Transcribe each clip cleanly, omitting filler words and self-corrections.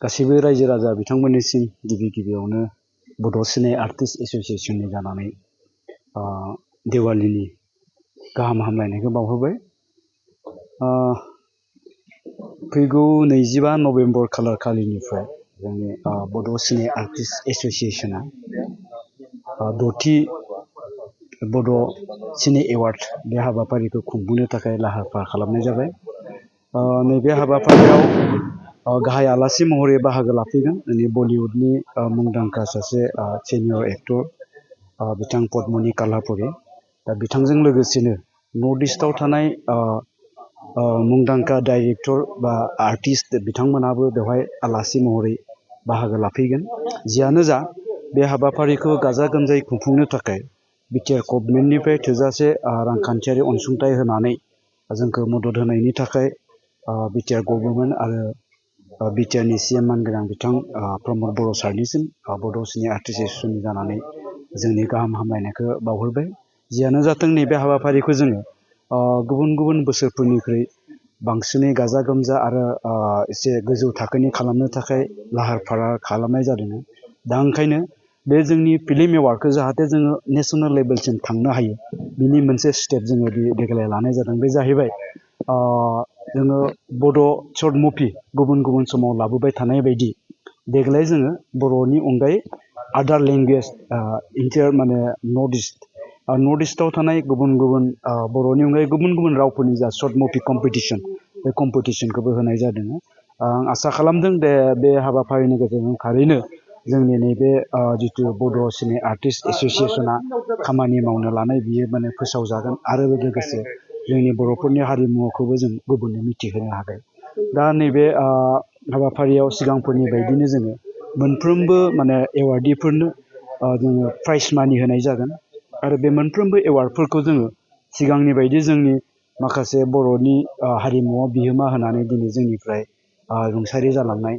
गासैबो रायजो राजा बिथांमोननिसिम गिबि गिबियावनो बड' सिने आर्टिस्ट एसोसिएशननि जानानै दिवालीनि गाहाम हामलायनायखौ बावहरबाय। फैगौ 25 नभेम्बर खालार खालिनिफ्राय जोंनि बड' सिने आर्टिस्ट एसोसिएशना 6थि बड' सिने एवार्ड बे हाबाफारिखौ खुंफुंनो थाखाय लाहार फाहार खालामनाय जाबाय। नैबे हाबाफारियाव गाहाय आलासि महरै बाहागो लाफैगोन जोंनि बलिउडनि मुंदांखा सासे सिनियर एक्टर बिथां पद्मनि कालापुरी। दा बिथांजों लोगोसेनो नर्थ इस्टआव थानाय मुंदांखा डाइरेक्टर बा आर्टिस्ट बिथांमोनाबो बेवहाय आलासि महरै बाहागो लाफैगोन। जियानो जा बे हाबाफारिखौ गाजा गोमजायै खुंफुंनो थाखाय बिटिआर गभर्नमेन्टनिफ्राय थोजासे रांखान्थियारि अनसुंथाइ होनानै जोंखौ मदद होनायनि थाखाय बिटिआर गभर्नमेन्ट आरो बिटिआरनि सिएम मानगोनां बिथां प्रमद बर' सारनिसिम बड' सिने आर्टिस्ट एसोसिएशननि जानानै जोंनि गाहाम हामलायनायखौ बावहरबाय। जियानो जाथों नैबे हाबाफारिखौ जोङो गुबुन गुबुन बोसोरफोरनिख्रुइ बांसिनै गाजा गोमजा आरो एसे गोजौ थाखोनि खालामनो थाखाय लाहार फाहार खालामनाय जादों। दा ओंखायनो बे जोंनि फिल्म एवार्डखौ जाहाथे जोङो नेशनेल लेभेलसिम थांनो हायो बिनि मोनसे स्टेप जोङो देग्लाय लानाय जादों। बे जाहैबाय जोङो बड' शर्ट मुभि गुबुन गुबुन समाव लाबोबाय थानाय बायदि देग्लाय जोङो बर'नि अनगायै आदार लेंगुवेज माने नर्थ इस्टआव थानाय गुबुन गुबुन बर'नि अनगायै गुबुन गुबुन रावफोरनि जा शर्ट मुभि कम्पिटिशन बे कम्पिटिशनखौबो होनाय जादों। आं आसा खालामदों बे हाबाफारिनि गेजेरजों थारैनो जोंनि नैबे जितु बड' सिने आर्टिस्ट एसोसिएशना खामानि मावनो लानाय बियो माने फोसावजागोन आरो लोगोसे जोंनि बर'फोरनि हारिमुखौबो जों गुबुननो मिथिहोनो हागोन। दा नैबे हाबाफारियाव सिगांफोरनि बायदिनो जोङो मोनफ्रोमबो माने एवार्डीफोरनो जोङो प्राइज मानि होनाय जागोन आरो बे मोनफ्रोमबो एवार्डफोरखौ जोङो सिगांनि बायदि जोंनि माखासे बर'नि हारिमुआव बिहोमा होनानै दिनै जोंनिफ्राय रुंसारि जालांनाय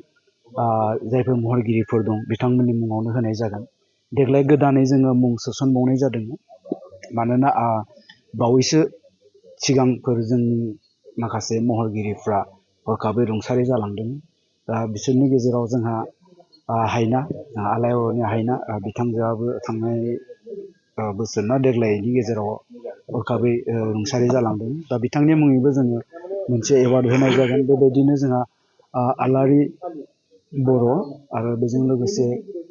जायफोर महरगिरिफोर दं बिथांमोननि मुङावनो होनाय जागोन। देग्लाय गोदानै जोङो मुं सोसनबावनाय जादों। मानोना बावैसो सिगांफोर जोंनि माखासे महरगिरिफ्रा हरखाबै रुंसारि जालांदों। दा बिसोरनि गेजेराव जोंहा हायना आलायारननि हायना बिथांजोआबो थांनाय बोसोरना देग्लायनि गेजेराव हरखाबै रुंसारि जालांदों। दा बिथांनि मुङैबो जोङो मोनसे एवार्ड होनाय जागोन। बेबायदिनो जोंहा आलारि बर' आरो बेजों लोगोसे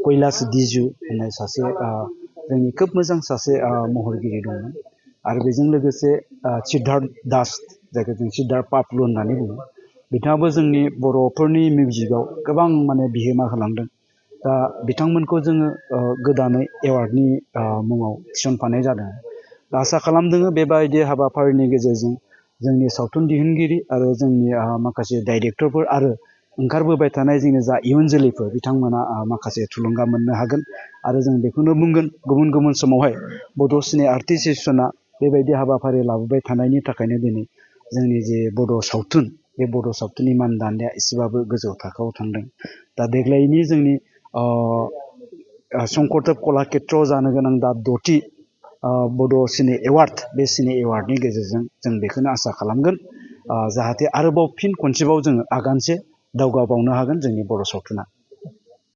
कैलाश दिजु होननाय सासे जोंनि खोब मोजां सासे महरगिरि दंमोन आरो बेजों लोगोसे सिद्धार्थ दास जायखौ जों सिद्धार्थ पाप्लु होननानै बुङो बिथाङाबो जोंनि बर'फोरनि मिउजिकआव गोबां माने बिहोमा होलांदों। दा बिथांमोनखौ जोङो गोदानै एवार्डनि मुङाव थिसनफानाय जादों। दा आसा खालामदों बेबायदि हाबाफारिनि गेजेरजों जोंनि सावथुन दिहुनगिरि आरो जोंनि माखासे डाइरेक्टरफोर आरो ओंखारबोबाय थानाय जोंनि जा इयुन जोलैफोर बिथांमोना माखासे थुलुंगा मोननो हागोन आरो जों बेखौनो बुंगोन गुबुन गुबुन समावहाय बड' सिने आर्टिस्ट एसोसिएशना बेबायदि हाबाफारि लाबोबाय थानायनि थाखायनो दिनै जोंनि जे बड' सावथुन बे बड' सावथुननि मान दान्दाया एसेबाबो गोजौ थाखोआव थांदों। दा देग्लायनि जोंनि शंकरदेब कलाक्षेत्रआव जानो गोनां दा 6थि बड' सिने एवार्ड बे सिने एवार्डनि गेजेरजों जों बेखौनो आसा खालामगोन जाहाथे आरोबाव फिन खनसेबाव जोङो आगानसे दावगाबावनो हागोन जोंनि बर' सावथुना।